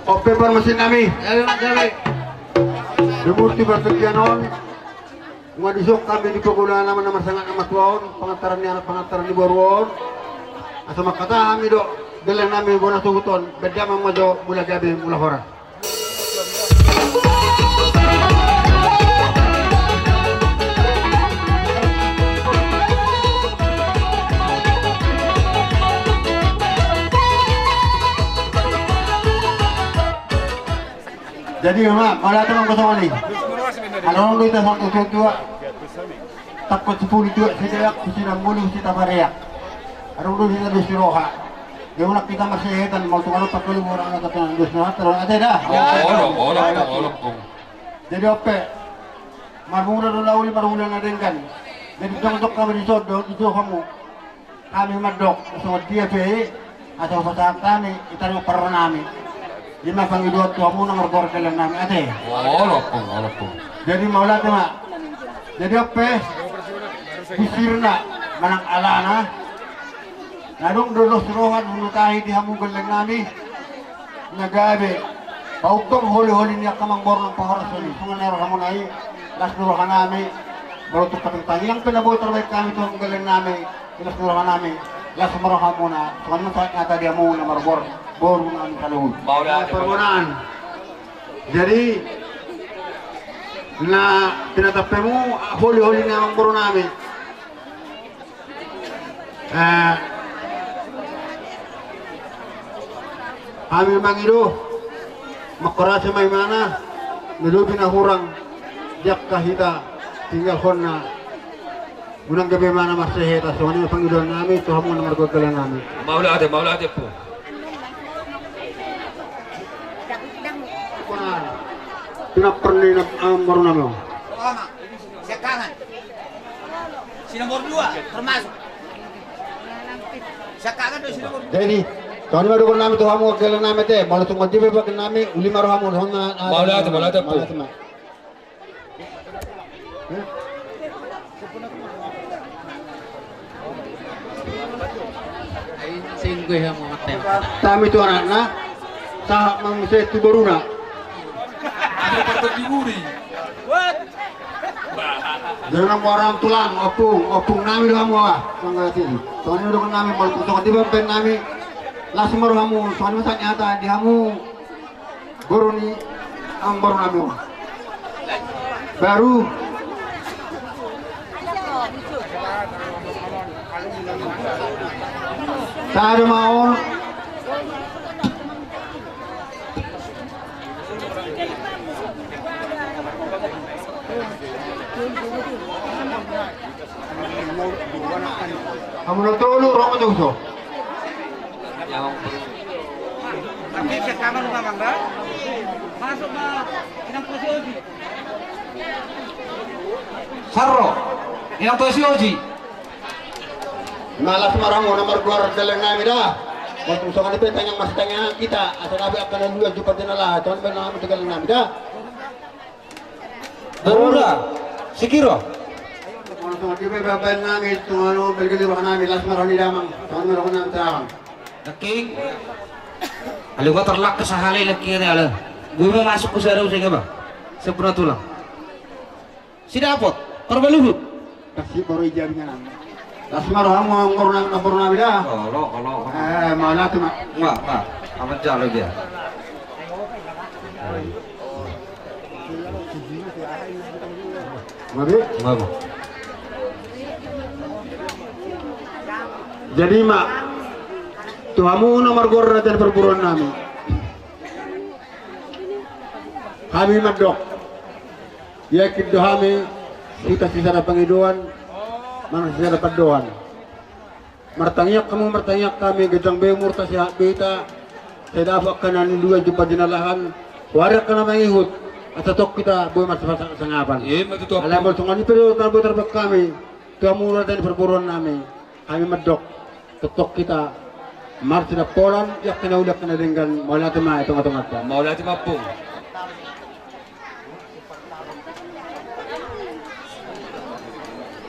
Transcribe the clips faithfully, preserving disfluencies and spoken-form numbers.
Ope parmusik nami. Gabe, gabe. Di murti partingkian on, nunga dison hami di pagulana na marsangap na matua on, pangantaran ni anak, pangantaran ni boru on. Asa mangkatai hami do, gelleng nami bona suhut on, bahen damang ma jo, mula gabe, mula horas. Jadi, ma, mauliate ma songon i. Adong do hita songon tua-tua. Tangkot sipuli tua, sidayak, sidayak mulu, sitapareak. Adong do hita dos ni roha. Dia ulang hita marsehetan, mau tukang apa kali murah anak kata dos ni roha, terus ada dah. Olo, olo, olo, olo. Jadi ope, marmula do na uli, marmula na denggan. Jadi jongjong hami dison do, dison hamu. Hami mandok, songon dia pe i, asa hupasahat hami, i tarima parro nami. I ma pangidoan tu hamu na margoar gelleng nami, ate. Olo, ompung, olo, ompung. Jadi mauliate ma. Jadi ope, bisirna, manang alana. Na adong do dos ni roha, nunga tahi di hamu gelleng nami. Na gabe, paungkap holi-holi ni angka amangboru nang pahoras holi, songon na rohamuna i, las ni roha nami, molo tung patangiang pe na boi tarbahen hami tu hamu gelleng nami, las ni roha nami, las ma rohamuna, songon i ma sahat ni hata di hamu na margoar boru nami saluhut. Mauliate. Pargonaan. Jadi, na pinatap hamu, holi-holi ni amangboru nami. Eh, hami mangido, mangkorasi ma imana, na lobi na hurang, di angka hita tinggalhonna, unang gabe imana marsehetan, songon i ma pangidoan nami, tu hamu na margoar gelleng nami. Mauliate, mauliate, ompung. Pinaper ni na, eh, amangboru nami. Siangkangan. Si nomor dua, termasuk. Siangkangan do si nomor dua. Jadi, songon i ma dohonon nami tu hamu, gelleng nami ate, molo tung on di pe bahen nami, uli ma rohamu, songon na, na, mauliate, mauliate, ompung. Mauliate ma. Hami tu anakna, sahat ma muse tu boruna. Ada partai di buri. Jadi nang boruna tulang, ompung, ompung nami do hamu, ah. Songon i ma dohonon nami, molo tung songon i bahen nami, las ma rohamu, songon i ma sahat ni hata di hamu. Boru ni amangboru nami on. Baru. Sada ma on. Hamu na tolu, ro ma jo huso. Masuk ma inang Tosi Oji. Sarro, inang Tosi Oji. Las ma rohamu na margoar gelleng nami da. Molo tung songon i pe tangiang, marsitangiangan hita, asa gabe angka na uli, jumpa di na laho, songon i ma dohonon nami tu gelleng nami da. Garuda, Sikiro. Molo songon i pe bahen nami, tung anu, bergeli roha nami, las ma roha ni damang, songon i ma dohonon nami tu damang. Nangkin. Alai gua terlak ke sahali nangkin ate ala. Gua ma masuk ke sada usai ke ba. Sempurna tulang. Si Dapot, Parbaluhut. Kasi baru ijab nami. Las ma rohamu, amangboru nami, amangboru nami da. Olo, olo, olo. Eh, mauliate ma. Enggak, enggak. Amat jalo dia. Mari. Mari. Jadi ma, tu hamu na margoar raja ni parboruon nami. Hami mandok. Yakin do hami, hita sisada pangidoan, manang sisada pandohan. Martangiang hamu, martangiang hami, ganjang be umurta, sehat be hita, sai dapot angka na niula, jumpa di na laho, huari angka na mangihut, asa tong hita boi marsipasangapan. Ima tutu. Alai molo songon i pe do na boi tarbahen hami, tu hamu raja ni parboruon nami, hami mandok, tongtong hita marsinampolan, di angka na uli, angka na denggan, mauliate ma di tongatonganta. Mauliate ma, ompung.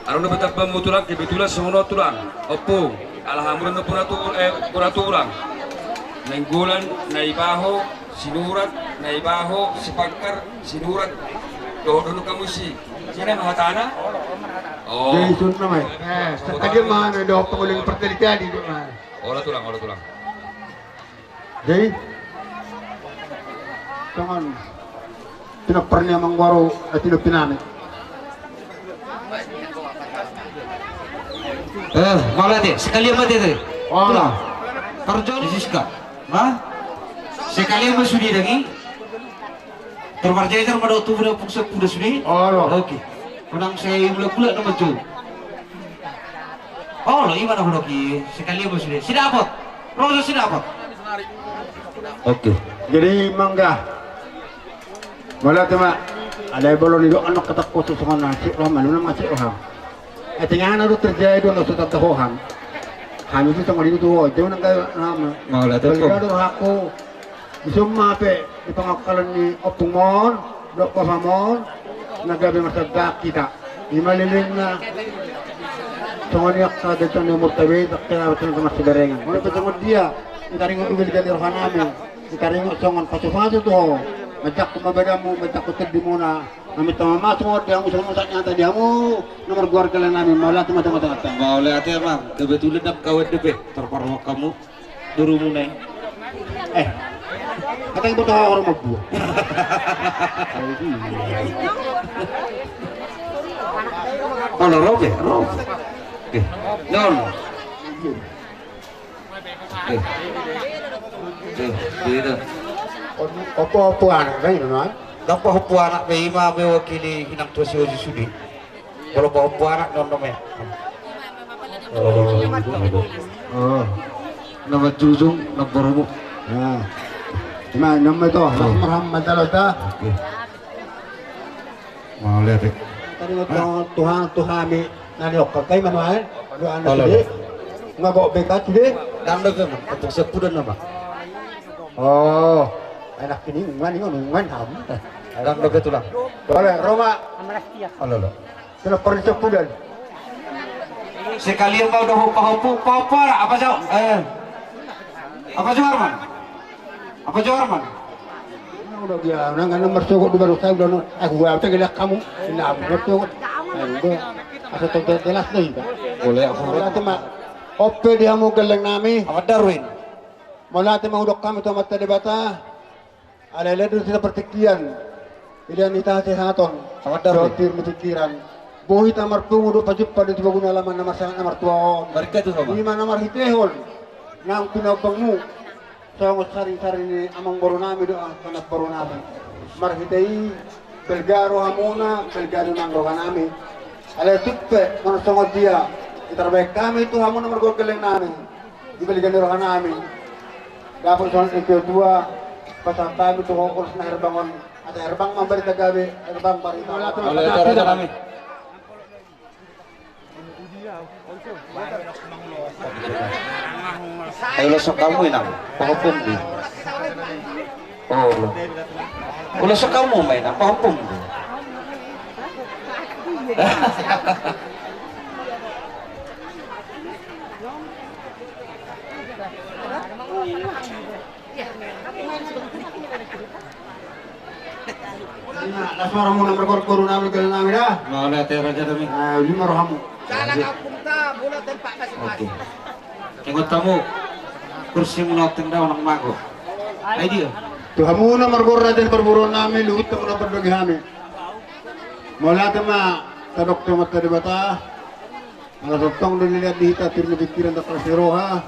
Adong dope tambamu tulang, kebetulan songon on tulang. Ompung, ala hamu do na bona tu-, eh, bona tulang. Nainggolan, Naibaho, Sinurat, Naibaho, Sipangkar, Sinurat. Dohot dohot hamu si. Sian ma hatana? Oh. Jadi sunna mai. Eh, tadi ma na dohot pangolin perteli tadi do ma. Ola tulang, ola tulang. Jadi, tangan. Pinompar ni amang boru, eh, pinompar nami. Eh, mauliate, sekalian ma te. Oh. Tulang. Parjolo Siska. Hah? Sekalian ma sude daging. Termarjajar ma dohot tubu na pungsa kuda sude. Oh, lo. Oke. Menang saya gula-gula nama jo. Oh, lo, ima na hudok i, sekalian ma sude. Sidapot. Rosa sidapot. Oke. Jadi, mangga. Mauliate ma. Alai bolon i do anok katak koso songon na, sik roha ma, nunga ma sik roha. Ate ngana do terjadi do na so tanda hoham. Hami tu songon i tu ho, jauh nang kaya nama. Mauliate. Balga do rohangku. Isumma pe di pangakalan ni ompung mon, dohot bapa mon, na gabe marsagak hita. Ima lelengna. Songon i angka dentong ni umurta be, tak kira betul ke marsiberengan. Molo pe songon dia, ditaringot ubil gani rohanami, ditaringot songon pasu-pasu tu ho, manjangkon ma badanmu, manjangkon tondimuna, na minta mamasu ma di hamu, songon saat nyata di hamu, na margoar gelleng nami, mauliate ma tongtong. Mauliate ma, kebetulan dang kawin dope, terparwak hamu. Gurumuna i. Eh. Kata ibu tahu orang mampu. Kalau robe, robe. Oke. Non. Eh. Eh, tidak. Apa-apa anak kan, non? Apa-apa anak be ima mewakili inang tua si Oji sude. Molo pahompu anak non dome. Oh, nama jujung, nama borumu. Nah. Ima nama itu, Mas Muhammad Dalota. Oke. Mauliate. Tadi waktu Tuhan, Tuhan mi nani okka kai mana eh? Dua anak sude. Ngagok beka sude. Dang dope, man. Untuk sepudan nama. Oh, anak ini ungan, ini ungan ham. Dang dope tulang. Boleh, Roma. Halo, halo. Telepon di sepudan. Sekalian mau dohot pahompu, pahompu anak, apa jauh? Eh. Apa jauh, Arman? Apa jauh, Arman? Udah dia, nang kan nomor sogok dua baru saya udah no. Aku gua apa gila kamu? Ini apa nomor sogok? Udah. Asal tonton jelas deh. Boleh aku. Udah tuh mak. Ope di hamu gelleng nami. Amat Darwin. Mauliate ma hudok hami tu Amanta Debata. Alai lehon do tu hita partingkian, dilehon hita hasehaton, satir ni pingkiran. Boi hita marpungu dohot pajumpang di tubaguna alaman na marsangap na martua on. Ima na marhitehon naung pinaubangmu songon saringsari ni amangboru nami dohot angka namboru nami. Marhite i balga rohamuna, balga do nang roha nami. Alai tung pe molo songon dia, ditarbaen hami tu hamu na margoar gelleng nami. Di balikan ni roha nami. Dapot songon i ketua, pasahat hami tu ho ulos na herbang on. Asa herbang ma barita gabe, herbang barita. Mauliate raja nami. Ai ulos hamu inang, pahompum di. Oh, lo. Ulos hamu ma inang, pahompum di. Las ma rohamuna margoar guru nami, gelleng nami da. Mauliate raja nami. Ah, lima rohamu. Salah kampung ta, bola tempat masing-masing. Oke. Ingot hamu, kursimuna otik da unang mago. Ai dia. Tu hamuna margoar raja ni parboruon nami, luhut hamuna pardoge hami. Mauliate ma tadok tu Amanta Debata. Ala tongtong do nilehon di hita tir ni pingkiran dohot las ni roha.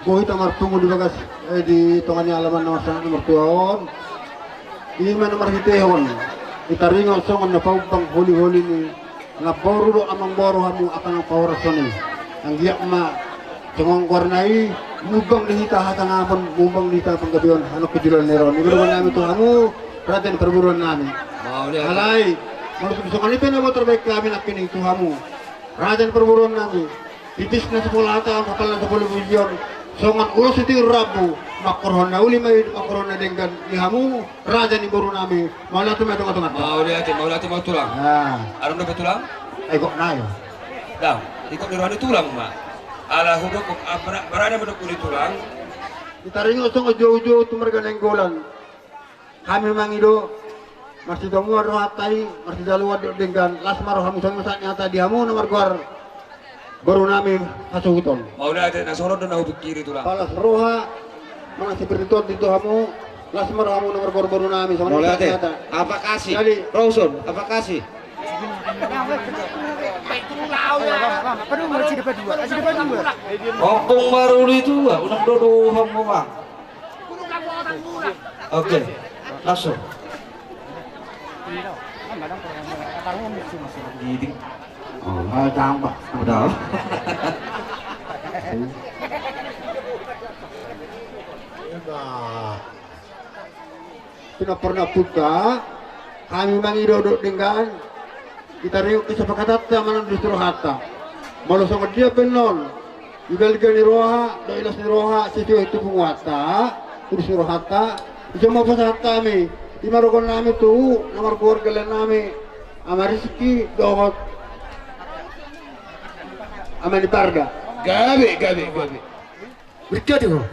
Boi hita marpungu di bagas, eh, di tonga ni alaman na marsangap na martua on. Ima na marhitehon ditaringot songon na paumbang holiholi ni namboru dohot amangboru hamu angka na pahorason i. Anggiat ma songon goarna i, mumbang di hita hasangaphon, mumbang di hita panggabeon, annon kejulon ni ro. Ima dohonon nami tu hamu, raja ni parboruon nami. Alai molo tung songon i pe na boi tarbaen hami nangkining tu hamu. Raja ni parboruon nami, titis na sipolhata, hapalan sapuluh milion, songon ulos sitiur rambu, mangkorhon na uli ma i, mangkorhon na denggan di hamu, raja ni boru nami, mauliate ma i tongatonga. Mauliate, mauliate ma tulang. Adong dope tulang? Ai gok nai. Dang, ikut ni roha ni tulang ma. Ala hudok, ah, bara-, barada ma dohot ni tulang. Ditaringot songon joujou tu marga Nainggolan. Hami mangido, marsitamuan rohanta i, marsitaluan dohot denggan, las ma rohamu, songon sahat ni hata di hamu na margoar boru nami hasuhuton. Mauliate, na songon on do na hupikiri, Tulang. Palas roha, manang sipir ni tondi tu hamu, las ma rohamu na margoar boru nami, songon sahat ni hata. Mauliate. Apa kasih? Jadi, Roson, apa kasih? Ompung maruli tua, unang dodo hamu, Bang. Oke, langsung. Giding. Oh, ah, tambah. Udah. Pinompar ni ompunta, hami mangido dohot denggan, hita ringkot kesepakatanta manang dos ni rohanta. Molo songon dia pe annon, di balga ni roha dohot di las ni roha, sesuai tu punguanta, ulos ni rohanta, i ma pasahat hami, i ma dohonon nami tu na margoar gelleng nami, Ama Rizky dohot Ama Niparda. Gabe, gabe, gabe. Berkati ho.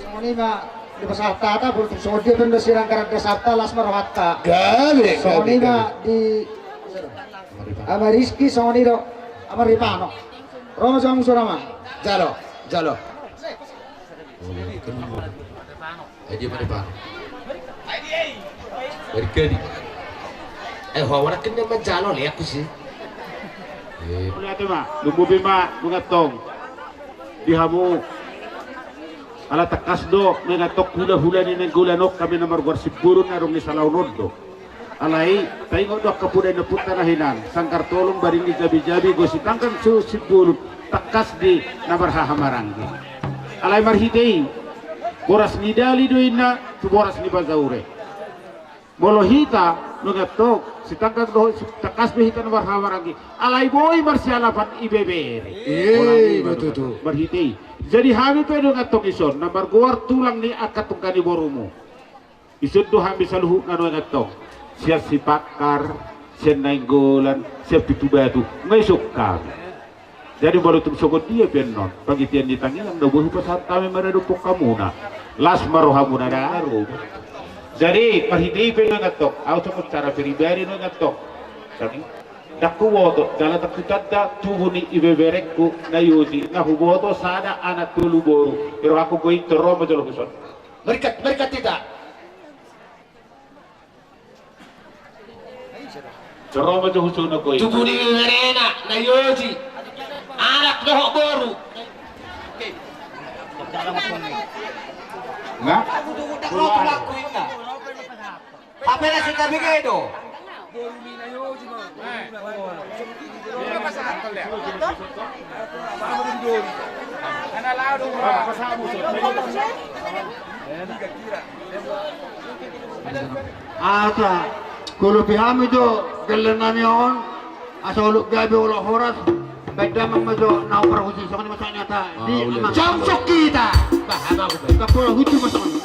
Songon i ma dipasahat hata, songon dia pe annon sirangkaran dasarta, las ma rohanta. Gabe, gabe, gabe. Songon i ma di Ama Rizky, songon i do Ama Ripano. Ro ma jo hamu, sura ma. Jalo, jalo. Ai dia ma di pano. Berkedi. Eh, ho, wala kena manjalo le aku sih. Eh. Mauliate ma, lumobi ma nunga tong. Di hamu. Ala tangkas do, nunga tong hulahula ni Nainggolan on hami na margoar Simbolon na adong di salaon on do. Alai, taingot do angka poda ni ompunta na hinan, sanggar tolong baring ni jabijabi, gosip angka suhut Simbolon, tangkas di na marhahamaranggi. Alai marhite i, boras ni dali do inna, tu boras ni bajaure. Molo hita, nunga tong, sitangkas do, tangkas do hita na marhahamaranggi. Alai boi marsialapan ibebere. Eh, betul, betul. Marhite i. Jadi hami pe nunga tong ison, na margoar tulang ni angka tungka ni borumu. Ison do hami saluhutna nunga tong. Sian Sipakkar, sian Nainggolan, sian Pitubatu. Nga ison hami. Jadi molo tung songon dia pe annon. Pangitian ni tangiang na boi hupasahat hami maradophon hamuna. Las ma rohamuna da ro. Jadi marhite i pe nunga tong. Au songon cara pribadi nunga tong. Ndang huboto, jala ndang hutanda tubu ni ibeberengku na i oji, na huboto sada anak tolu boru. Di rohangku goi, ro ma jolo huson. Marikkat, marikkat hita. Ro ma jo husona goi. Tubu ni ibeberena na i oji. Anak dohot boru. Nah. Hape na sita bege do. Asa, hulupi hami jo gelleng nami on, asa oluk gabe, oluk horas, baen damang ma jo na parhusip, songon i ma sahat ni hata. Di amang. Jam sokita. Bah, abang. Kapola hutu ma songon i.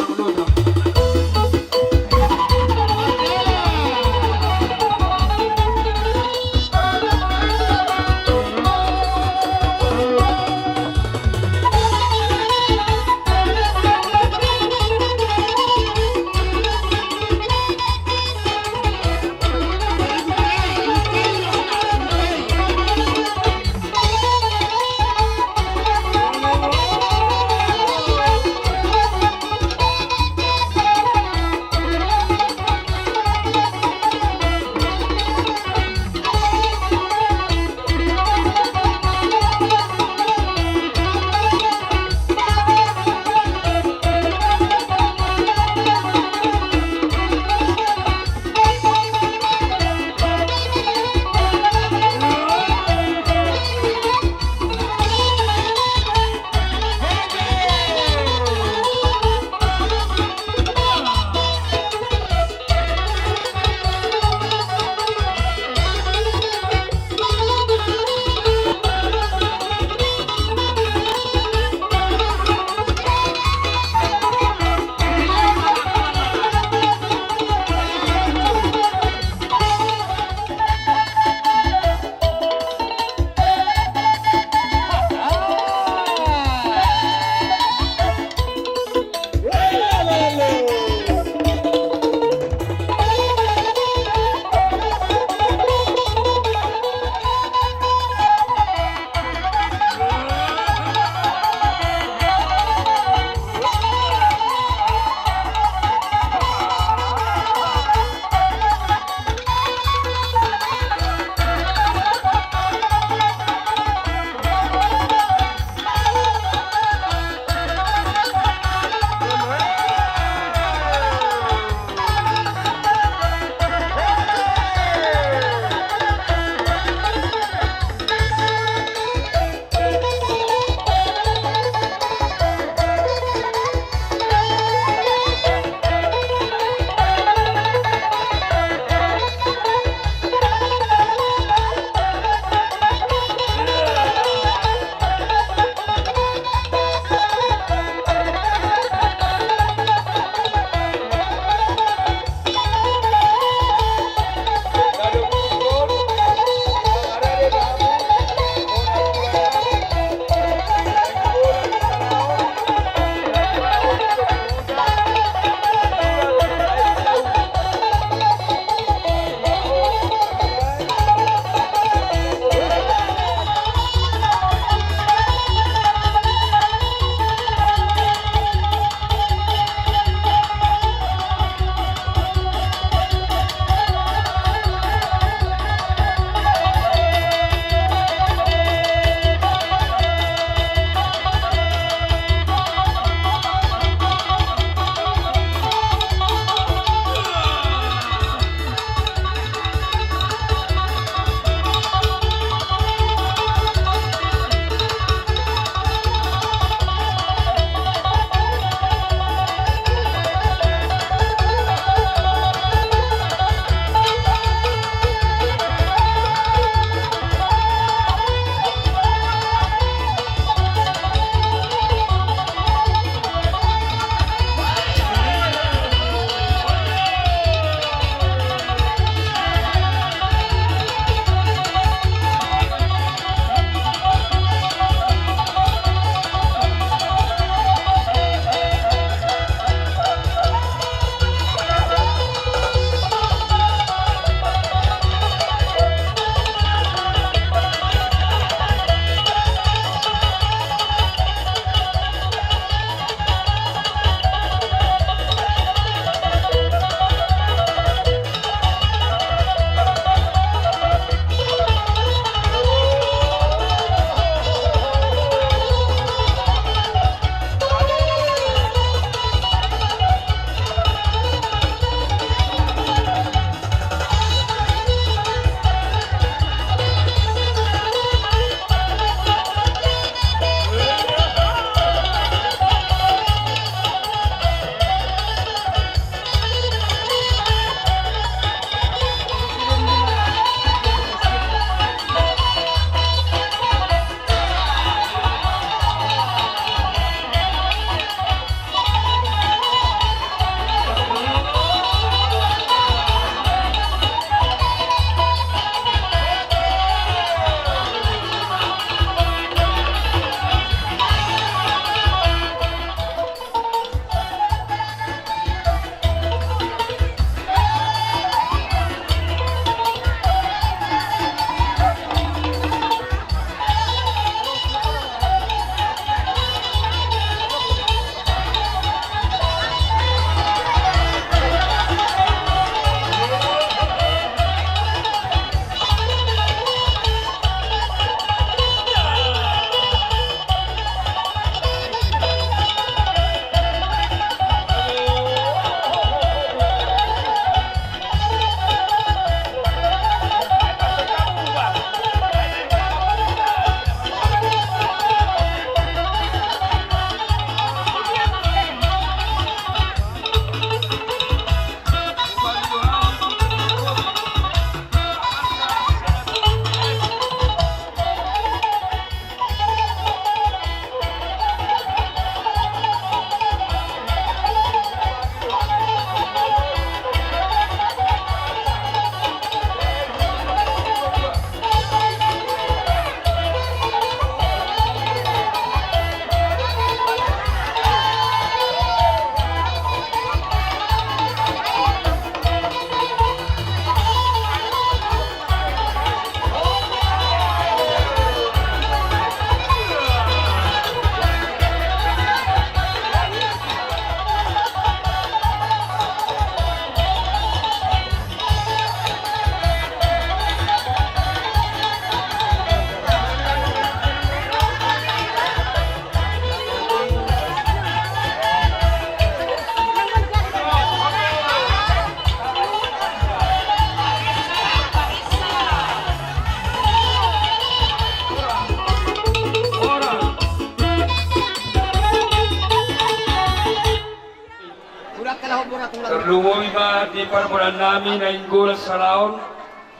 Tarlumobi ma di parbonaennami Nainggolan Salaon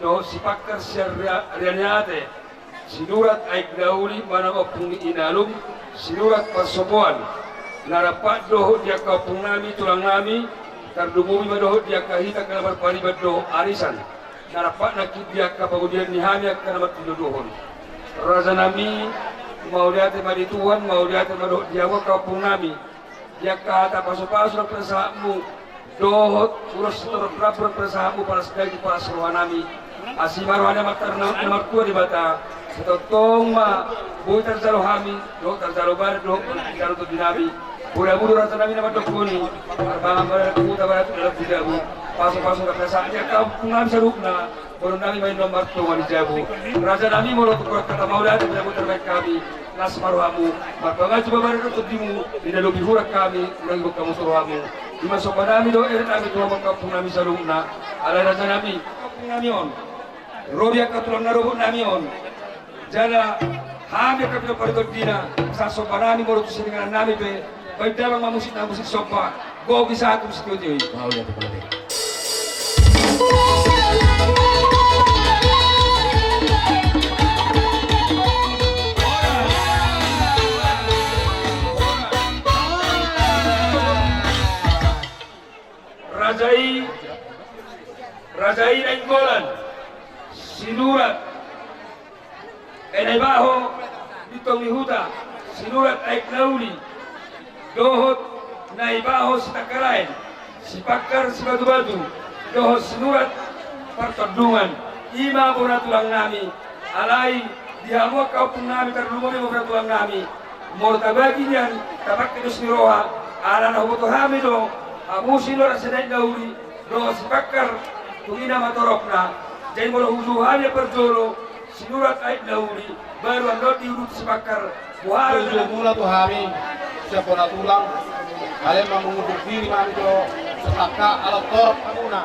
dohot Sipakkar sian Ria-, Rianiate, Sinurat Aek Nauli manang Ompung ni Inalum, Sinurat Parsopoan, na rampak dohot di angka ompungnami, tulangnami, tarlumobi ma dohot di angka hita angka na marpariban dohot arisan, na rampak nangkin di angka pangolian ni hami angka na martinodohon. Rajanami, mauliate ma di Tuhan, mauliate ma dohot di hamu angka ompungnami, di angka hata pasupasu nang pinasahatmu, dohot ulos sitorop rambu nang pinasahatmu, palas daging palas rohanami. Asi ma roha ni Amanta na martua Debata, sai tongtong ma boi tarjalo hami, dohot tarjalo badan, dohot tarjalo tondinami. Molo hamu do rajanami na mandok honi, marmangan ma di huta, maratu dalan di jabu, pasupasu nang pinasahat ni angka ompungnami saluhutna. Boanonnami ma i nuaeng martonga di jabu. Rajanami, molo tung hurang hata mauliate pe na boi tarbahen hami, las ma rohamu, marpanganju ma badan dohot tondimu, di na lobi hurang hami, unang diboan hamu tu rohamu. I ma sombanami dohot erenami tu hamu angka ompungnami saluhutna. Alai rajanami, ompungnami on, ro di angka tulang na robotnami on, jala hami angka pinompar ni tondina, sai sombanami molo tu sininganannami pe, baen damang ma musik na musik somba, gogo i sahat tu musik tio-tio i. Mauliate, mauliate. Raja i, Raja i Nainggolan, Sinurat, Aek Naibaho, Bintong ni Huta, Sinurat Aek Nauli, dohot Naibaho Sitangkaraen, Sipakkar Sibatubatu, dohot Sinurat Partondungan, i ma bona tulangnami. Alai di hamu angka ompungnami, tarlumobi ma bona tulangnami, molo tabagi nian, tapangke dos ni roha, ala na huboto hami do, hamu Sinurat Aek Nauli dohot Sipakkar, tung i nama toropna. Jadi molo hujou hami parjolo, Sinurat Aek Nauli, baru annon diuduti Sipakkar. Muhara. Hujou muna tu hami sian bona tulang, alai ma mangundurhon diri ma hami tu tetangga, ala torop hamuna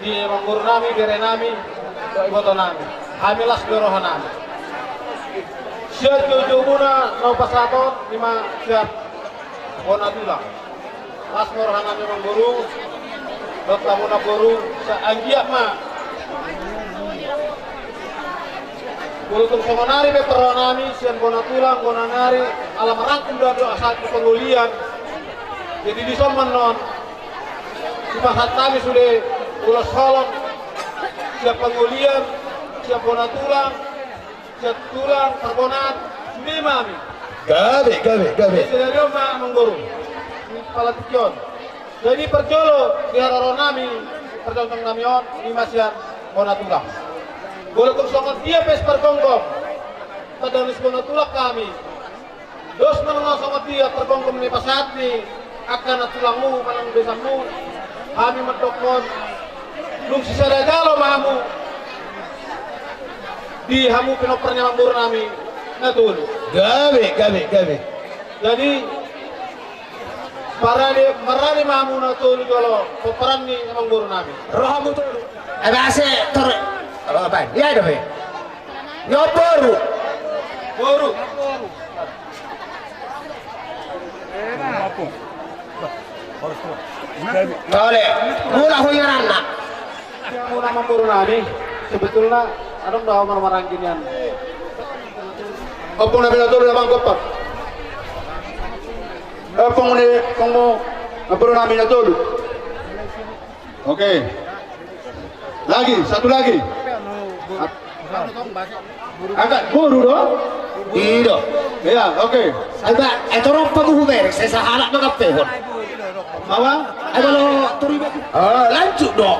di amangborunami, berenami, dohot ibotonami. Hami las do rohanami. Sian hujou muna na hupasahat on, i ma sian bona tulang. Las ma rohanami amangboru, dohot hamuna boru, sai anggiat ma. Molo tung songon ari pe parrohanami sian bona tulang, bona nari, ala marangkup do, do asa di pangolian. Jadi dison ma annon, hupasahat hami sude ulos holong, sian pangolian, sian bona tulang, sian tulang parbonaan, sude ma hami. Gabe, gabe, gabe. Jadi on ma amangboru, di pala tingki on. Jadi parjolo di haroro nami, parjongjong nami on, i ma sian bona tulang. Molo tung songon dia pe sipargomgom, tanda ni bona tulang hami. Dos ma nang songon dia pargomgom ni pasahat ni angka na tulangmu manang besanmu, hami mandokkon, dung sisada jalo ma hamu di hamu pinompar ni amangboru nami na tolu. Gabe, gabe, gabe. Jadi, marade, marade ma hamu na tolu jolo pomparan ni amangboru nami. Ro hamu tolu. Ebe ase tor. Aba, ia dope. Ia boru. Boru. Tole, mula ho ia ranna. Mula amangboru nami, sebetulna adong do au marmaranggi nian. Ompung nami na tolu na manggompar. Ompung ni, ompung amangboru nami na tolu. Oke. Lagi, satu lagi. Angkat, boru do? Iya. Iya, oke. Ai ba, ai torop pamuhu bereng, sai sahalak mangampehon. Apa? Ai ba lo turi ba. Ah, lanjut do.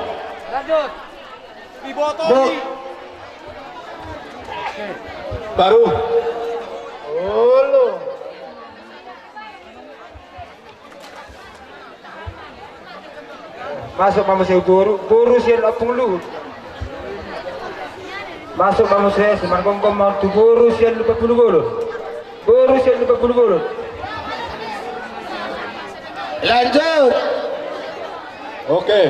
Lanjut. Iboto. Bo. Baru. Olo. Masuk ma muse boru, boru sian Ompung Luhut. Masuk ma muse, simargomgom ma tu boru sian Ompung Luhut. Boru sian Ompung Luhut. Lanjut. Oke.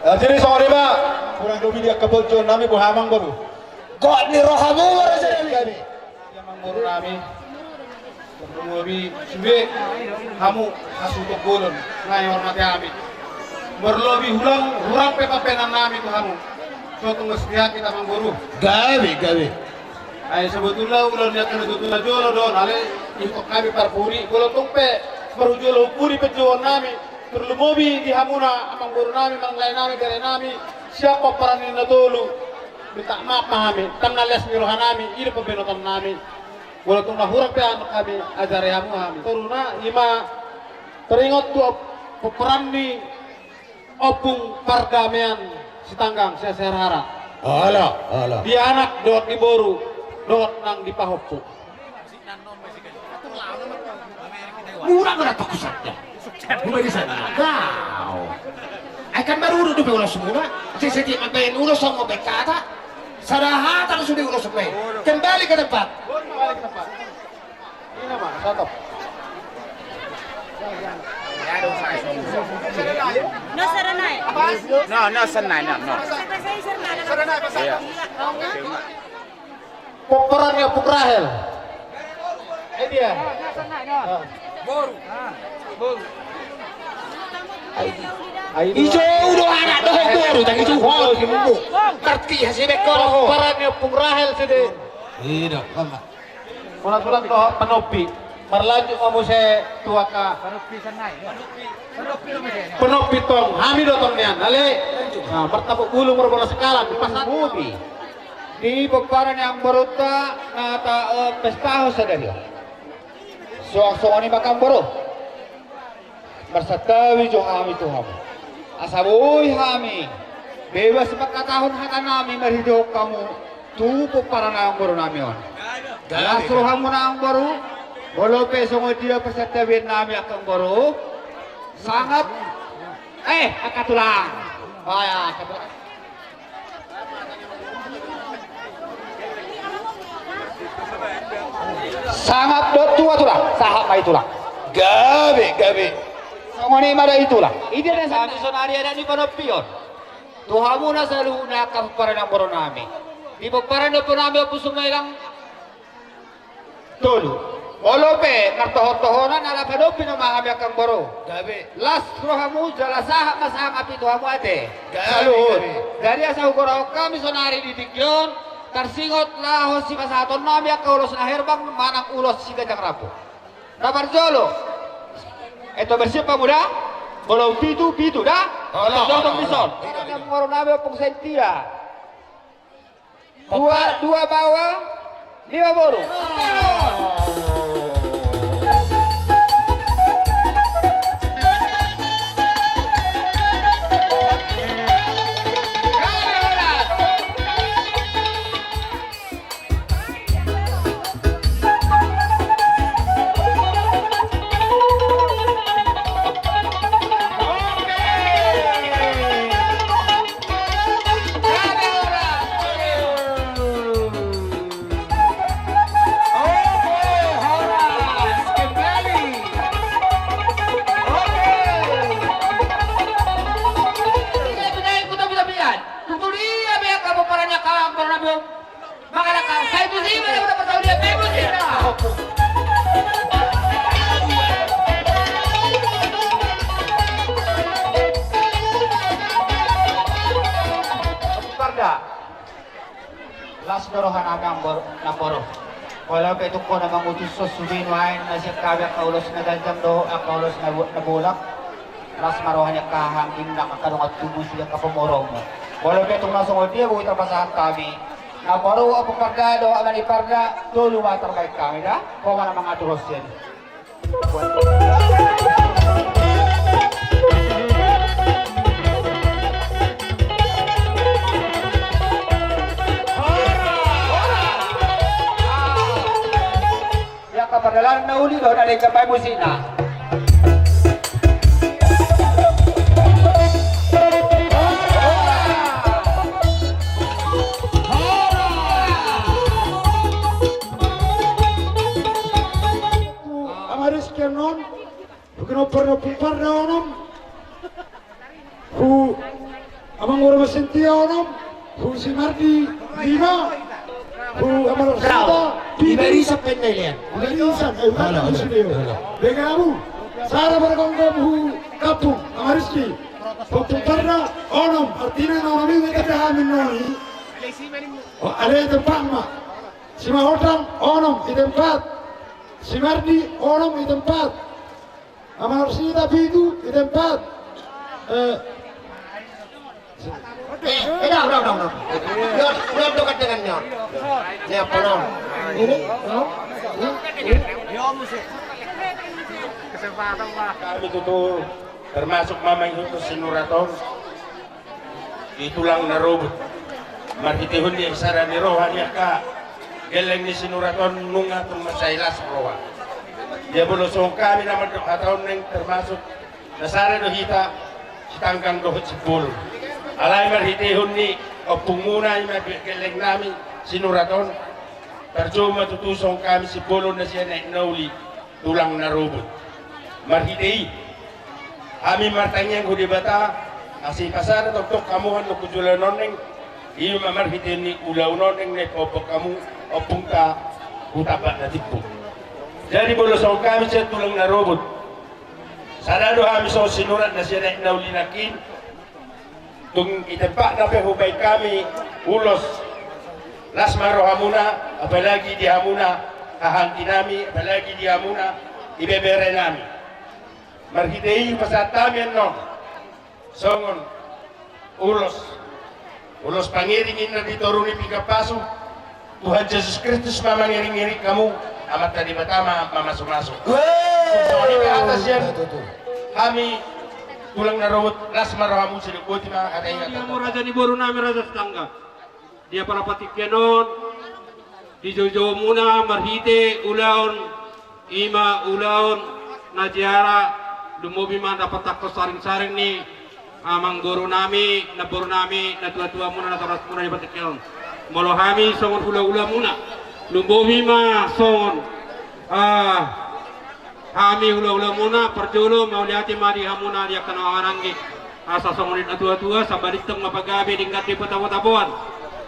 Jadi songon i ma, kurang lobi di angka pojok nami, boha amangboru. Gok ni rohamu, raja nami. Amangboru nami. Marlobi sude hamu hasuhuton bolon na dihormati hami. Marlobi hurang, hurang pe pambahenan nami tu hamu. So tung setia hita, amangboru. Gabe, gabe. Ai sebetulna ulaon ni angka na tutu na jolo do on, alai ihuthon hami parpudi, molo tung pe marhujolo humpuni panjouon nami, tarlumobi di hamuna amangboru nami, manang lae nami, bere nami, sian pomparan ni na tolu. Minta maaf ma hami, ndang na leas ni roha nami, i do pambahenan nami. Molo tung na hurang pe annon hami, ajari hamu hami. Toruna, i ma taringot tu pomparan ni Ompung Pardamaian Sitanggang, Siharhara. Ala, ala. Di anak dohot di boru dohot nang di pahompu. Murah berat pakusatnya. Murah di sana. Kau. Ai kan baru duduk di ulos murah. Sisi dia main ulos sama bekata. Sada hata sudah ulos main. Kembali ke tempat. No, no, Serenai. No, no, Serenai, no, no. Iya. Pomparan ni Ompung Rahel. Eh, dia. Ijo do anak dohot boru, tang ijo ho di mumu. Ngerti hasi beko. Pomparan ni Ompung Rahel sude. Iya, Pak. Molo tulang dohot panompi. Marlanjut ma muse tu angka panompi tong, hami do tong nian, ale. Nah, martapuk bulu, marbola sekalan, di pasar. Mubi. Di pomparan ni amangborunta na ta, eh, pestahon sadari on. Suang songon i ma, amangboru. Marsantabi jo hami tu hamu, asa boi hami bebas mangkatahon hata nami marhitehon hamu tu pomparan ni amangboru nami on. Las rohamuna, amangboru. Molo pe songon dia parsantabian nami, angka amangboru. Sangap, eh, angka tulang. Oh ya, angka tulang. Sangap do tua, tulang. Sahat ma i, tulang. Gabe, gabe. Songon i ma da i, tulang. Ida na sami sonari adat ni panompion tu hamuna saluhutna angka pomparan ni amangboru nami. Di pomparan ni ompu nami, Ompu Sumailang Tolu. Molo pe martohontohonan, ala panompi nama hami, angka amangboru. Gabe. Las rohamu jala sahat ma sangap i tu hamu ate. Gabe, saluhut. Gabe. Jadi asa hugorahon hami sonari di tingki on, tarsingot laho sipasahaton nami angka ulos na herbang manang ulos siganjang rambu. Na parjolo. Eto, bersiap hamu da. Bolon pitu, pitu da. Bolon, bolon, bolon. Dison. Bolon, bolon. Amangboru nami Ompung Sentia. Dua, dua baoa, lima boru. Oke, horas, kembali. Oke. Pindah, pindah, ikut, pindah, pindah. Kutu dia, biar kamu parahnya kalah, pernah belum? Makanan kau, saya itu sih, mana udah ketahui dia, saya itu sih, nah. Parda. Las do roha nami, amangboru, namboru. Molo pe tung ho na mangutus son sude nuaeng na sian hami angka ulos na ganjang dohot angka ulos na bo-, na bolak. Las ma roha ni angka haha anggi, nang angka dongan tubu sude, angka pamoruonmu. Molo pe tung na songon dia boi tapasahat hami. Namboru, Ompu Parda dohot Amani Parda, tolu ma tarbahen hami da. Ho ma na mangaturhon sian i. Ia angka pardalanan na uli do na denggan baen musikna. Ama Rizky annon, hu ginompar ni Ompu Parda onom, hu amang Oromo Sentia onom, hu si Mardi lima. Hu, amang Raksita, di barisan penilaian. Di barisan, eh, halo, halo, halo. Denggan hamu. Sada margomgom hu kampung, amang Rizky. Kampung Tarna, onom, artina na onom i, tanda hami noni. O, ale tempat ma. Simanjorang, onom, i tempat. Simardi, onom, i tempat. Amang Raksita, pitu, i tempat. Eh. Eh, eh, dah, dah, dah, dah. Dah, dah, dah, dah, dah. Ini apa, no? Ini, no? Ini, ini. Kesempatan, Pak. Kami tutu termasuk ma mangihuthon sinurat on. Di tulang na robut. Marhitehon ni isara ni roha ni angka gelleng ni sinurat on nunga tung mansai las roha. Ia molo songon hami na mandok hata on naeng termasuk na sada do hita, Sitanggang dohot Simbolon. Alai marhitehon ni ompungmuna i ma gelleng nami sinurat on. Tarjou ma tutu songon hami Simbolon na sian aek na uli. Tulang na robut. Marhite i hami martangiang hu Debata, asa ipasada tongtong hamu annon hu joloan on naeng, i ma marhite ni ulaon on naeng na ipaombang hamu ompungta hu tambak na timbo. Jadi molo songon hami sian tulang na robut, sada do hami songon sinurat na sian aek na uli nangkin. Tung i tempatna pe hubaen hami ulos, las ma rohamuna, apalagi di hamuna hahaanggi nami, apalagi di hamuna ibebere nami. Marhite i hupasahat hami annon songon ulos, ulos pangiring inna di toru ni pinggan pasu. Tuhan Jesus Kristus ma mangiringiring hamu, Amanta Debata ma mamasumasu. Songon i ma hata sian hami tulang na robut, las ma rohamu, sidok boti ma hata i. Raja ni boru nami, Raja Sitanggang. Di apala partingkian on, di joujoumuna marhite ulaon, i ma ulaon na jiara, lumobi ma na patangkos saringsaring ni amang boru nami, na boru nami, na tuatua muna, na toras muna di partingkian on. Molo hami songon hulahula muna, lumobi ma songon, ah, hami hulahula muna, parjolo mauliate ma di hamuna di angka na marhahamaranggi. Asa songon nidok na tuatua, sabalintong ma pagabe denggan di patabo-taboan.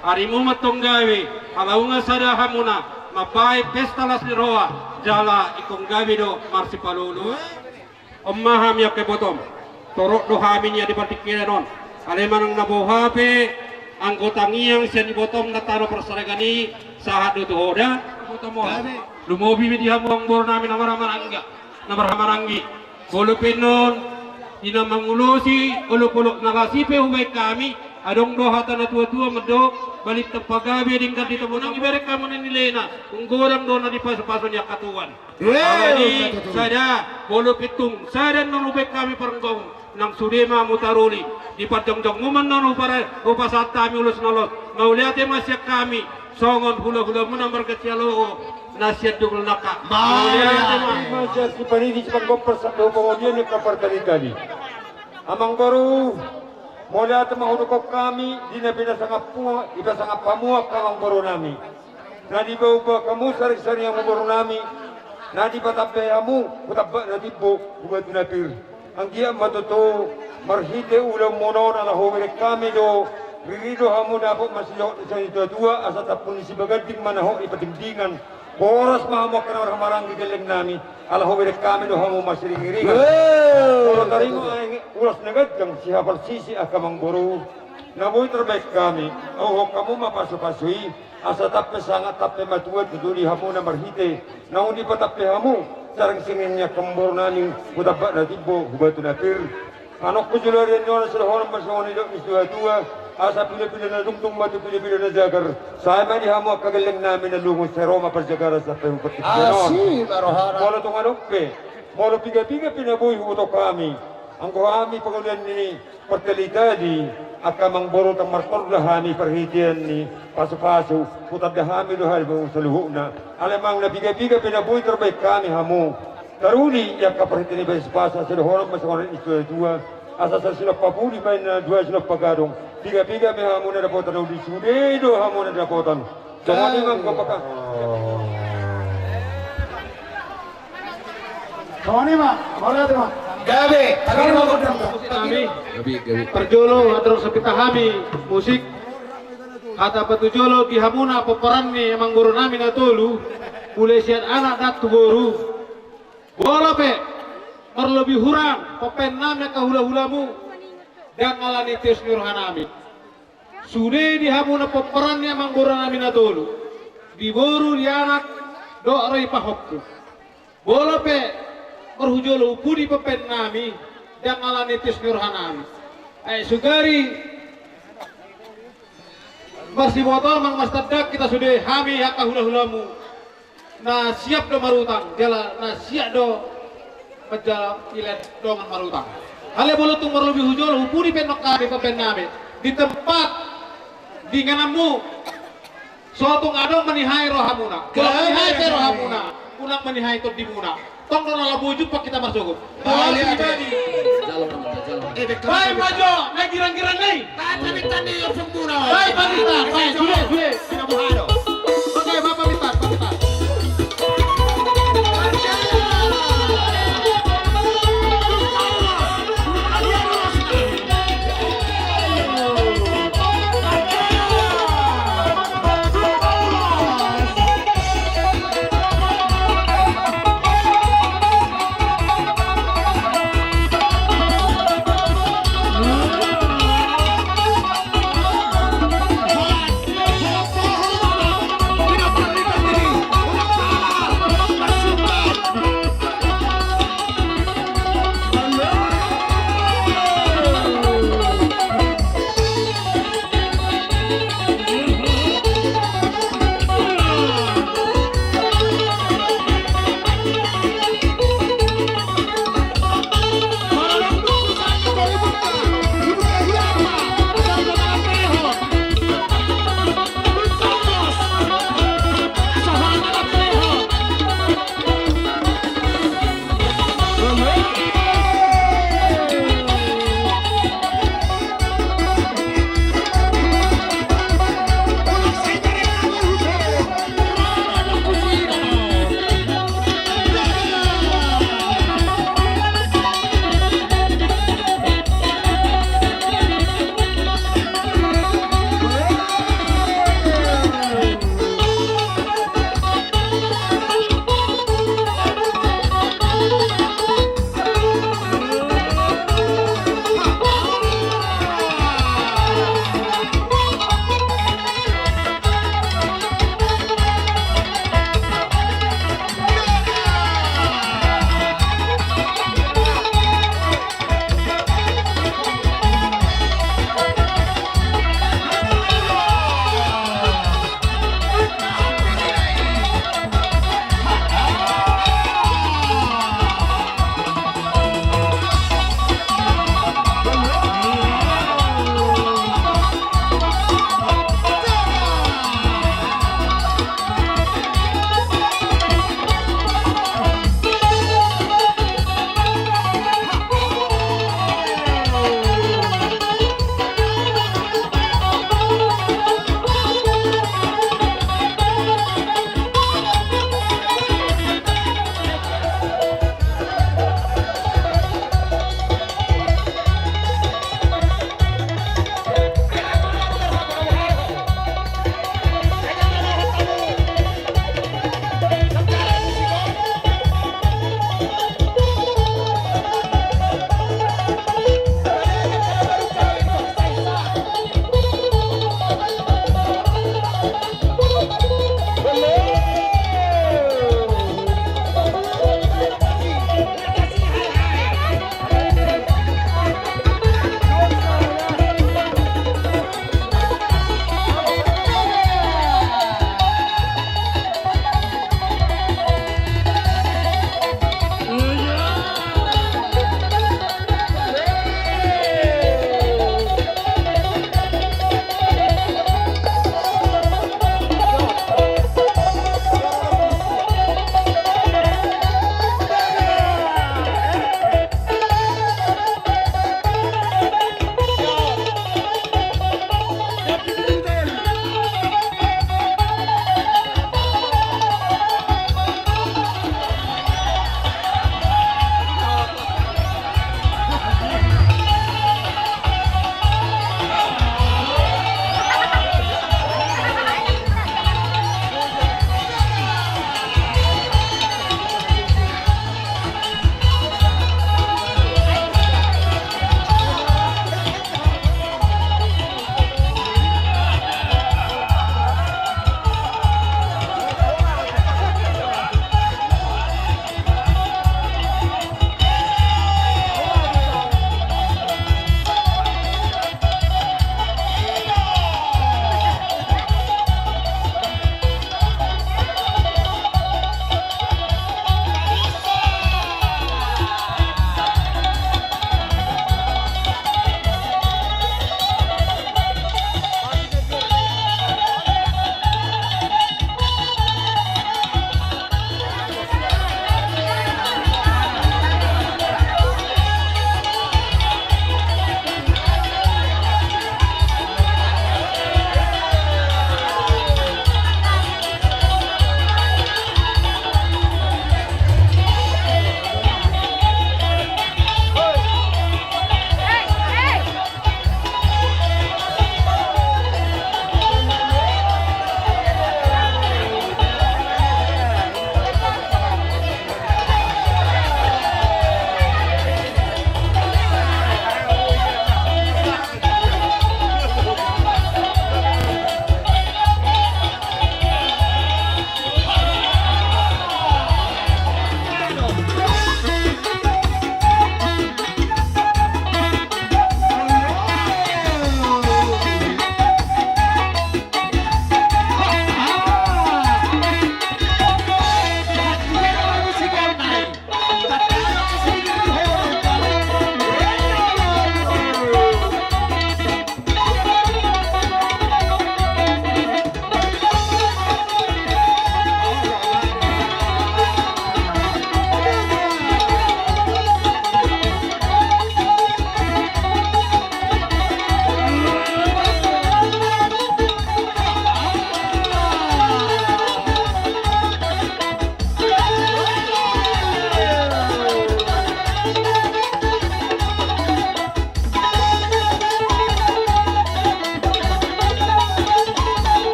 Arimu ma tong gabe, ala nunga sada hamuna mambaen pesta las ni roha, jala ingkon gabe do marsipalolo. On ma hami angka ibotom, torop do hami nian di partingkian on. Alai manang na boha pe anggo tangiang sian ibotom na tano parseragan i, sahat do tu ho da ibotom on. Lumobi ma di hamu amang boru nami na marhahamaranggi, na marhahamaranggi. Molo pe annon di na mangulosi olopolop na las i pe hubaen hami, adong do hata na tuatua mandok, balintang pagabe denggan di tabo, nang ibereng hamu na nilena, tung godang do na dipasupasu ni angka tuan. Jadi sada, molo pe tung sada annon hubaen hami pargomgom, nang sude ma hamu taruli. Di parjongjongmu ma annon hupara-, hupasahat hami ulos na los. Mauliate ma sian hami songon hulahula muna marga Sihaloho na sian Dungul Nangka. Mauliate ma. Mauliate ma sian sipanidi sipanggompar sampe tu pangolian ni angka partali-tali. Amang boru, mauliate ma hudok hami di na pinasangap hamu, ipasangap hamu angka amang boru nami. Na dibaubau hamu saringsaring hamu boru nami, na dipatambai hamu hu tambak na timbo, hu batu na pir. Anggiat ma tutu marhite ulaonmuna on, ala hubereng hami do, riri do hamu dapot masidohot sian na tuatua, asa tampul ni sibaganding ma na hot di pardingdingan. Horas ma hamu angka na marhahamaranggi gelleng nami, ala hubereng hami do hamu marsiringiringan. Molo tarima aek ulos na ganjang, sihaparsisi angka amang boru, na boi tarbaen hami, auhon hamu ma pasupasu i. Asa tampe sangap, tampe matua tutu di hamuna marhite naung dipatambai hamu saringsaring ni angka amang boru nami hu tambak na timbo, hu batu na pir. Annon hu joloan ni on, sidohonon ma songon nidok ni situatua, asa pilapila na dungdung ma tu pilapila na jagar. Sae ma di hamu angka gelleng nami na lungun, sai ro ma parjagaran sampe hu partingkian on. Asi ma rohana. Molo tung adong pe, molo piga-piga pe na boi huboto hami, anggo hami pangolian ni partali-tali, angka amang boru, ndang martor do hami parhitean ni pasupasu, hutanda hami do hami saluhutna. Alai manang na piga-piga pe na boi tarbaen hami hamu taruli di angka parhitean ni pasupasu, asa dohonon ma songon nidok ni situatua, asa sasilo pauli baen na dua silo pagadong. Piga-piga pe hamu na dapotan, uli sude do hamu na dapotan. Songon i ma anggo paka. Songon i ma, mauliate ma. Gabe, gabe, gabe. Parjolo, andor sapita hami musik. Hata patujolo di hamuna pomparan ni amangboru nami na tolu, mulai sian anak dohot tu boru. Molo pe marlobi hurang pambaen nami angka hula-hulamu, ndang alani tios ni roha nami. Sude di hamuna pomparan ni amangboru nami na tolu, di boru, di anak dohot ro i pahompu. Molo pe marhujolo pudi pambaen nami, ndang alani tios ni roha nami. Ai sugari marsiboto manang marsitandak hita sude, hami angka hula-hulamu na siap do marutang, jala na siap do manjalo ilet dongan marutang. Alai molo tung marlobi hujolo, hupudi pe nangkin hami pambaen nami di tempat di ingananmu. So tung adong manihai rohamuna. Molo manihai pe rohamuna, unang manihai tondimuna. Tong do na laho jumpang hita marsogot. Baik, baik. Jalo, jalo. Baik, Majo, na girang-girang ni. Baik, pamitan. Baik, sude, sude. Oke, Bapak pamitan, pamitan.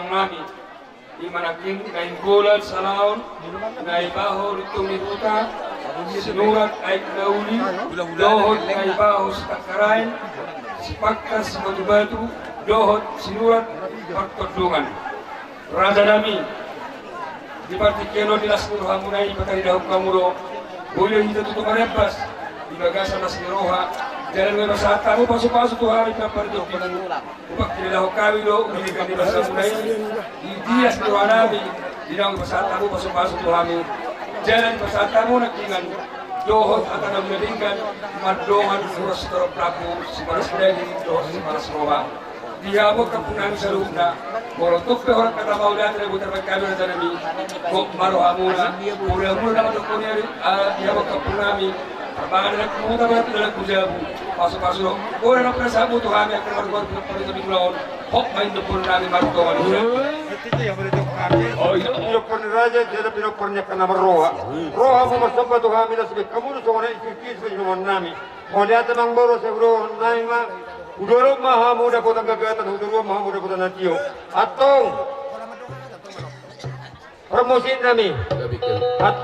Nami, ima nangkin Nainggolan Salaon, Naibaho Lintong ni Huta, Sinurat Aek na Uli, dohot Naibaho Sitangkaraen, Sipangkar Sibatubatu, dohot Sinurat Partondongan. Raja nami, di partingkian on di las ni rohamuna i pataridahon hamu do, boi do hita tutu marembas di bagasan las ni roha, jala nunga dipasahat hamu pasupasu tu hami pinampar di topi. Hupakilalahon hami do udigan ni basamuna i di las ni roha nami, di naung dipasahat hamu pasupasu tu hami, jala dipasahat hamu nangkiningan dohot hata na binahen denggan, mardongan ulos sitorop rambu, siparas daging dohot siparas roha. Di hamu angka ompungnami saluhutna, molo tung pe holan hata mauliate na boi tarbahen hami raja nami, gok ma rohamuna, mauliate ma dohonon i, ah, di hamu angka ompungnami, parbahen dalan tu huta, parbahen dalan tu jabu, pasupasu do. Molo na pinasahatmu tu hami angka na marhua tu pinampar di topi on, hot ma indaponon nami mardongan ulos. Oh, i do pinompar ni raja, jala pinompar ni angka na marroha. Rohamu marsomba tu hami, las be hamu do songon i, isi-isi ma dohonon nami. Mauliate ma amang boru, sai hudohonon nami ma. Hudohonon ma hamu dapotan gagatan, hudohonon ma hamu dapotan na tio. Antong. Parmusik nami. At,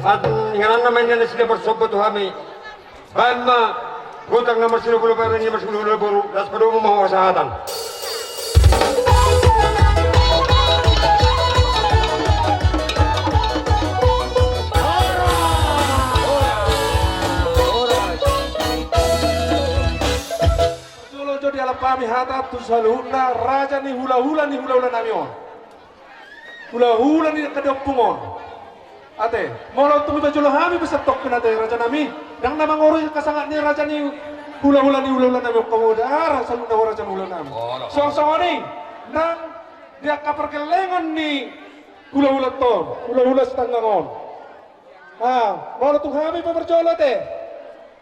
at, inganan nama inna nasida marsomba tu hami. Baen ma. Gotang na marsiulo-ulo, baen na marsiulo-ulo boru, laos padomu ma ho hasahatan. Jolo jo dialap hami hata tu saluhutna raja ni hula-hula ni hula-hula nami on. Hula-hula ni angka di ompung on. Ate, molo tung dipajolohon hami pe santongkin ate raja nami, ndang na mangorui angka sangap ni raja ni hula-hula ni hula-hula nami on hamu da, saluhutna ho raja ni hula-hula nami. Songon-songon i nang di angka pargellengon ni hula-hula on, hula-hula Sitanggang on. Ah, molo tung hami pe parjolo ate.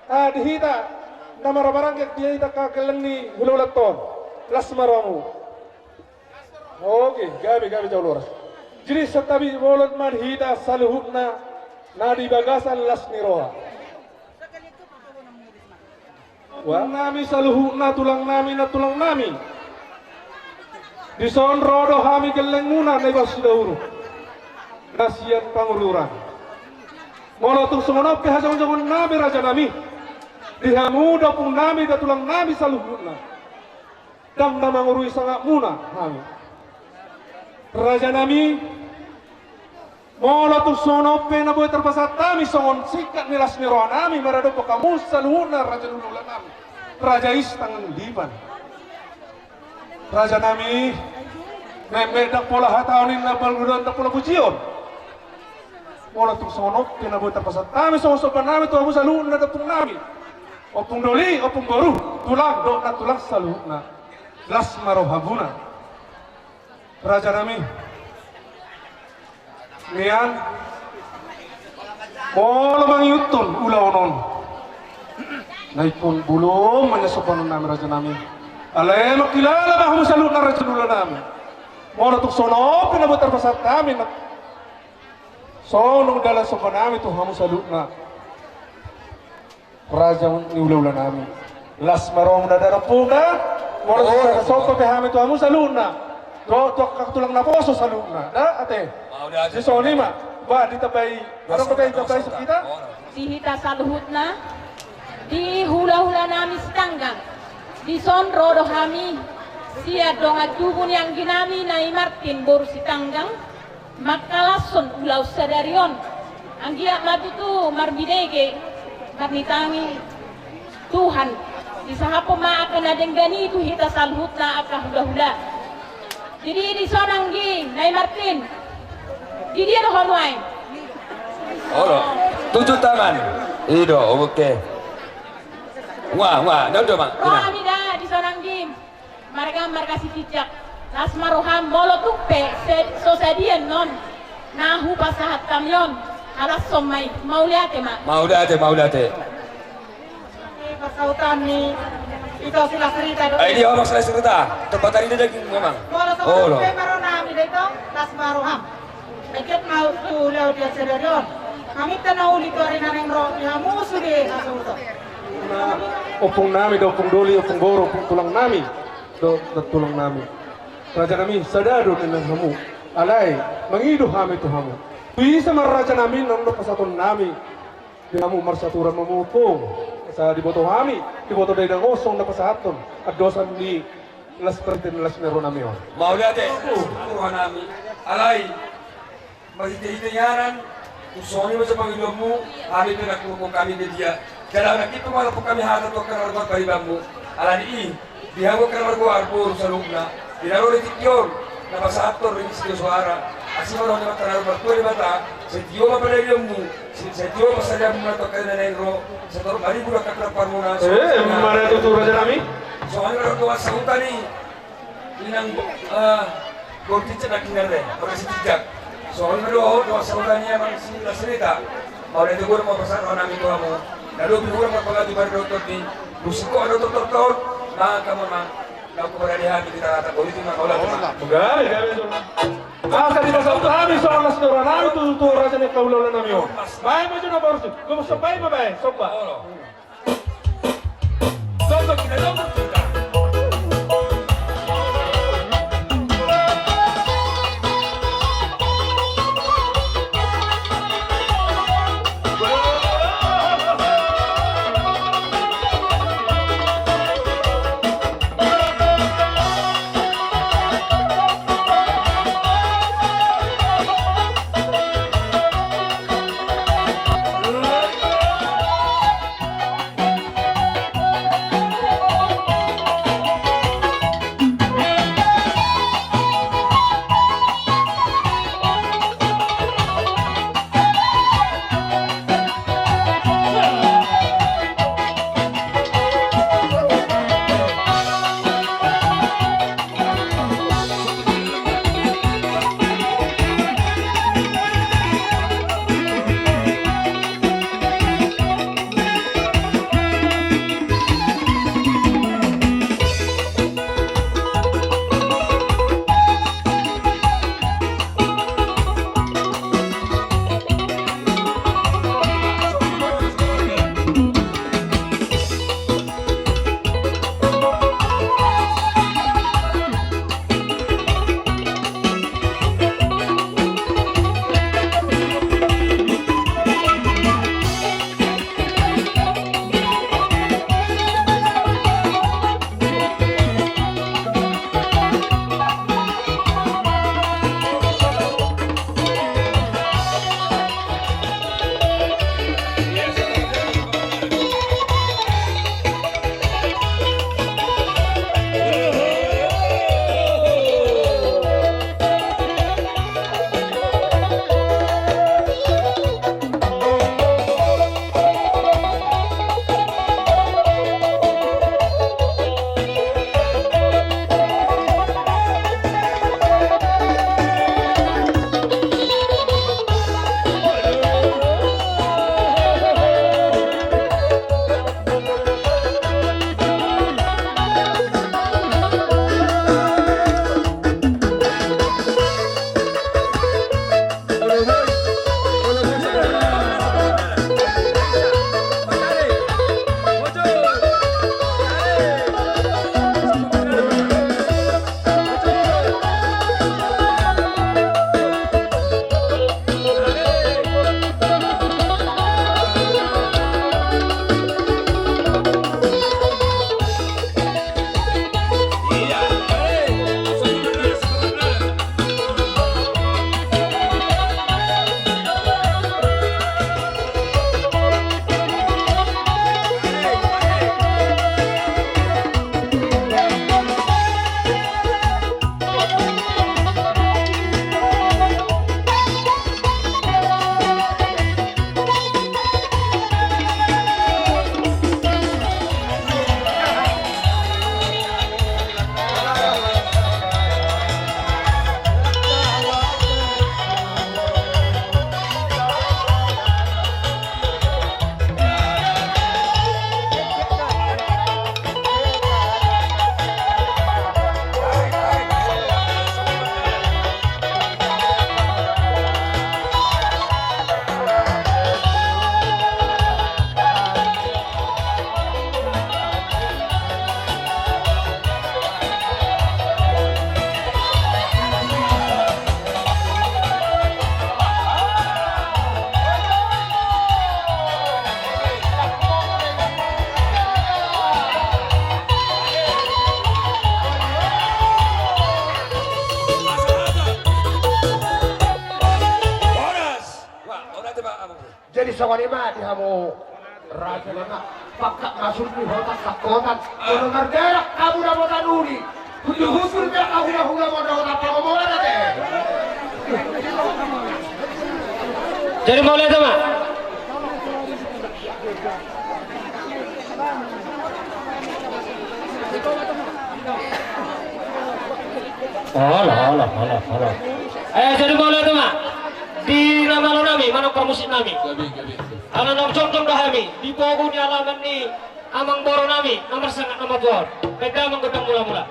Ah, di hita na marhaha-barangke di hita angka gelleng ni hula-hula on. Las ma rohamu. Oke, gabe, gabe, jolo horas. Jadi santabi bolon ma di hita saluhutna na di bagasan las ni roha. Wah. Nami saluhutna, tulang nami, nantulang nami. Dison ro do hami gellengmuna na di Sidauruk, na sian Pangururan. Molo tung songon on pe hajongjongonnami raja nami, di hamu da ompung nami, da tulang nami saluhutna. Ndang na mangorui sangapmuna hami. Raja nami, molo tung songon on pe na boi tarpasahat hami songon singkat ni las ni roha nami maradophon hamu saluhutna raja ni hula-hula nami, raja i Sitanggang Dipan. Raja nami, meme ndang pola hataon inna, balga do ndang pola pujion. Molo tung songon on pe na boi tarpasahat hami songon somba nami tu hamu saluhutna da ompung nami, ompung doli, ompung boru, tulang dohot nantulang saluhutna. Las ma rohamuna. Raja nami. Nian. Molo mangihuthon ulaon on, na ingkon bolon ma nian sombaon nami raja nami. Alai mangkilala ma hamu saluhutna raja ni hula-hula nami. Molo tung songon on pe na boi tarpasahat hami na songon dalan somba nami tu hamu saluhutna raja ni hula-hula nami. Las ma rohamuna da ompung da. Molo tung songon on pe hami tu hamu saluhutna, tu angka tulang naposo saluhutna da ate. Di songon i ma. Ba ditambai, adong dope ditambai sungkita. Di hita saluhutna, di hula-hula nami Sitanggang. Dison ro do hami sian dongan tubu ni anggi nami na i Martin boru Sitanggang. Mangkalashon ulaon sadari on. Anggiat ma tutu marbinege, marnitangi Tuhan, disahaphon ma angka na denggan i tu hita saluhutna angka hula-hula. Jadi dison anggi na i Martin, di dia do ho nuaeng? Olo, tunjuk tangan. I do, oke. Wah, wah, na udah, Bang. Roha mida dison anggi. Marga, marga Sitinjak. Las ma roham, molo tung pe so sadia annon na hupasahat hami on, halashon ma i. Mauliate ma. Mauliate, mauliate. Parsautan ni ito Silasrita do. Ai dia orang Silasrita. Tempat tadi dia daging memang. Molo songon on pe ma roha nami da ito, las ma roham. Eget ma tu ulaon di sadari on. Haminta na uli tu ari na naeng ro di hamu sude hasuhuton. Ompung nami do, ompung doli, ompung boru, ompung tulang nami do, do tulang nami. Raja nami, sada do ninna hamu. Alai mangido hami tu hamu. Tu ise ma raja nami naung pasahaton nami di hamu marsaturan ma hamu tu. Asa diboto hami, diboto Dainang on songon na pasahathon andosan ni las perhitean las ni roha nami on. Mauliate. Roha nami. Alai marhitehite inganan, tu songon i ma jo pangidoanmu, hami pe nangkok hami pe dia. Jala nangkin pe mangalap hami hata tu angka na margoar paribanmu. Alani i, di hamu angka na margoar boru saluhutna, di na ro di tingki on, na pasahathon ringgit sitio soara. Asi ma roha ni Amanta na martua Debata, sai tio ma pandahianmu, sai tio ma saleanmuna tu angka na naeng ro, sai torop ma rimbu angka parmuna. Eh, songon i ma tutu raja nami. Songon i ma dohot dongan sahuta ni Inang, eh, Bortice nangkiningan re, Bortice Tijak. Songon i ma dohot dongan sahuta ni amang si Lasrita. Mauliate godang ma pasahat roha nami tu hamu. Na lobi hurang marpangadu mardohot ni musik ko ado tortor tortor. Maka ma, maka ma, na huparade hami di tangah-tangah politik ma. Mauliate ma. Gabe, gabe, gabe. Asa dipasahat hami songon las ni roha nami tu, tu raja ni angka hulahula nami on. Baen ma jo na borsi. Gomos somba i ma baen, somba. Olo. Songon i ma di hamu raja na pangkat masuk di hota sakotan. Molo mardalan hamu dapotan uli, hundul-hundul pe hamu hulahula molo dapotan pangomoan ate. Jadi mauliate ma. Olo, olo, olo, olo. Eh, jadi mauliate ma. Di na malo nami, manang parmusik nami. Gabe, gabe. Ala naung jongjong do hami di pogu ni alaman ni amangboru nami na marsangap na mamboan. Baen damang gondang mula-mula.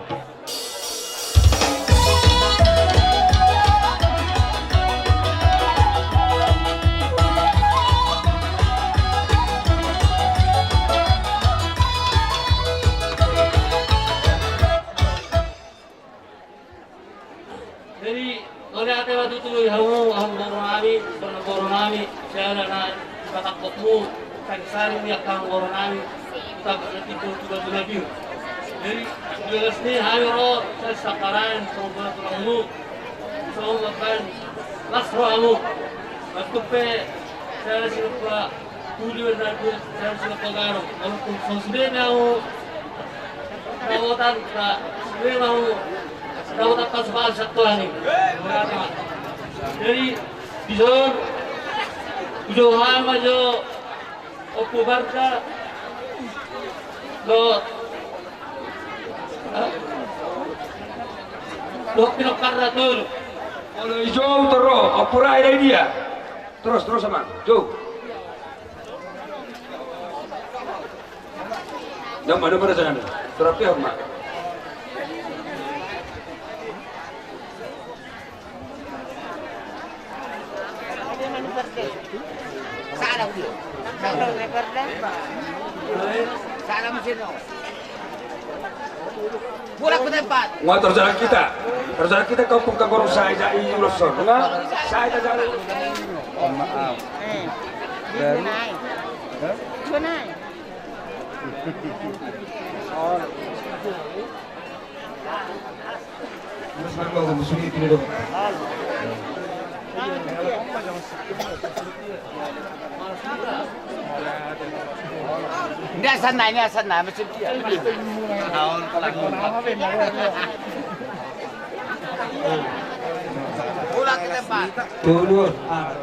Jadi, mauliate ma tutu di hamu, amangboru nami, boru nami, siala na di patangkokmu, sari-sari ni angka amangboru nami, utang na timbul tu batu na biu. Jadi, di bagas ni hami ro, sai sangkaraen, songon bola tulangmu, songon mambaen las rohamu. Mantupe, siala sinupa, Tuli berarti saya sudah pengaruh. Walaupun songon sude ni au dapotan, sude ni au dapotan pasupasu satuan ni. Jadi dison ujung ama jo Ompu Barca dohot dohot pinompar na tolu. Olo, ijou toro, Ompu Rai dari dia. Terus, terus sama. Jauh. Nama, nama raja nama. Terapi apa? Salam dia. Salam dia. Salam sini. Mulak tu tempat. Wah, terjalan kita. Terjalan kita kampung Kagorong saya jadi ulos son. Saya jadi. Mohon maaf. Eh, dia naik. Hah? Dia naik. Oh. Terus baru bawa musuh itu dulu. Ini asal naik, ini asal naik, masih dia. Pulang ke tempat. Dulu. Ah.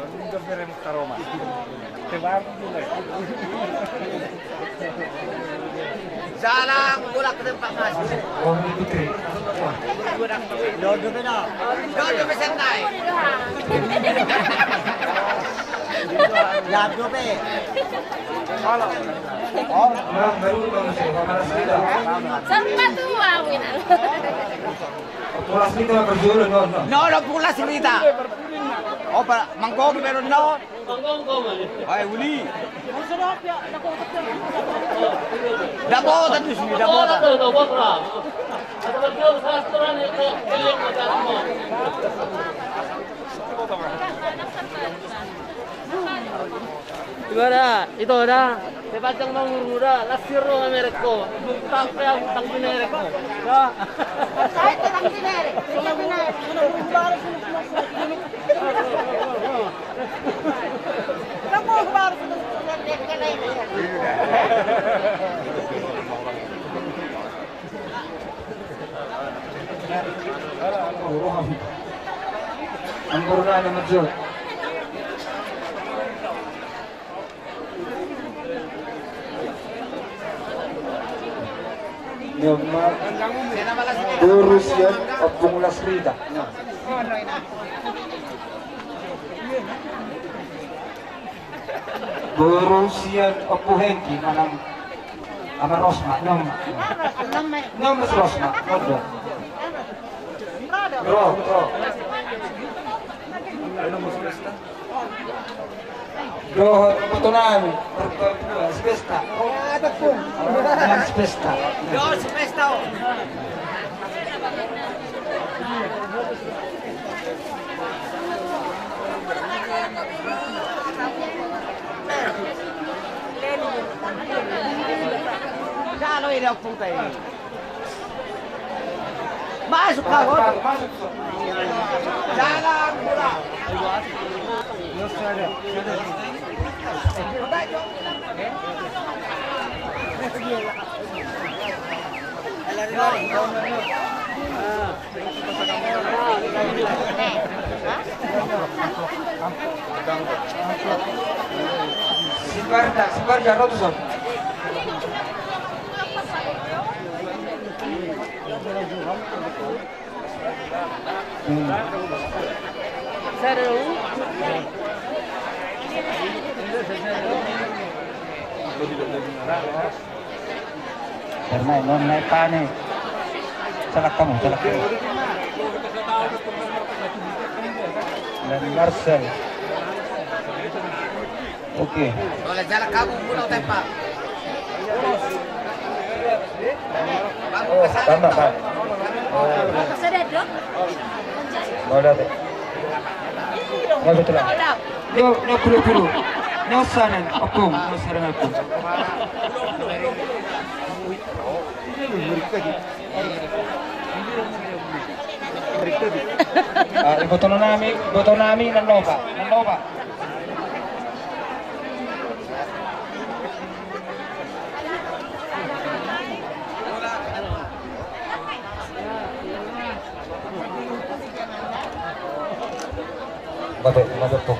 Salam, bola ke tempat, Mas. Dodo pe na. Dodo pe santai. Dodo pe. Sempat tua, Wina. Pulas ni kalau berjulun, no, no. No, no, pulas cerita. Oh, pa, mangkok baru, no. Ai, uli. Dapotan tu sini, dapotan. Iba da, ito da. Sepanjang mangurung da, las siro na merek ko. Sampe aku tang binerek ko. Da. Saya tang binerek. Ampun, ampun, ampun. Ni ma boru sian Ompung Lasrita. Boru sian Ompu Hengki manang Ama Rosma, ni ma. Ni ma si Rosma, ni ma. Ro, ro. Dohot foto nami, si Pesta. Si Pesta. Dohot si Pesta. Jalo i da puta i. Masuk ka, masuk. Jalan bola. Sibar da, sibar da, rotus on. Bermain non naik panik. Salah kamu, salah kamu. Dan Marcel. Oke. Oleh jalan kamu, pulau tembak. Oh, tambah, Pak. Oh. Boleh, Pak. Nggak betul, Pak. Yo, nggak perlu-perlu. Nggak usah, Nen. Opung, nggak usah, Nen, opung. Ah, iboto nami, iboto nami, nanopa, nanopa. Babe, babe, po.